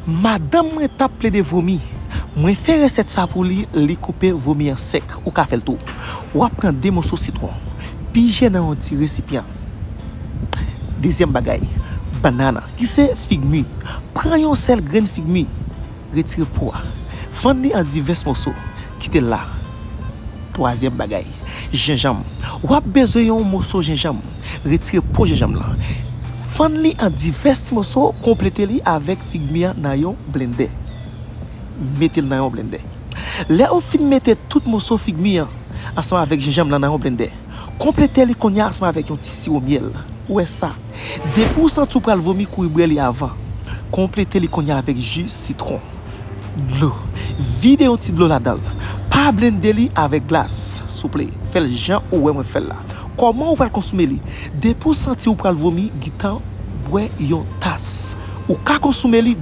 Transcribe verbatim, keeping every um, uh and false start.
Madanm mwen t ap plede vomi. Mwen fè resèt sa pou li, li koupe vomi an sèk. Ou ka fè l tou. W ap pran de moso sitwon, pije nan yon ti resipyan. Dezyèm bagay, bannann, ki se fig mi. Pran yon sèl grenn fig mi, retire po a. Fann li an divès moso, kite l la. Twazyèm bagay, jenjanm. W ap bezwen yon moso jenjanm. Retire po jenjanm lan. Fann li an divès ti moso, konplete li avèk fig mi an nan yon blendè. Mete l nan yon blendè. Lè ou fin mete tout moso fig mi an ansanm avèk jenjanm lan nan yon blendè, konplete li kounye a ansanm avèk yon ti siwo myèl. Ou wè sa? Depi w santi w pral vomi, kouri bwè li avan. Konplete li kounye a avèk ji sitwon. Dlo. Vide yon ti dlo ladan l. Pa blende li avèk glas, souple. Fè l jan ou wè mwen fè l la. Kòman ou pral konsome li? Depi w santi w pral vomi, gentan bwè yon tas. Ou ka konsome li de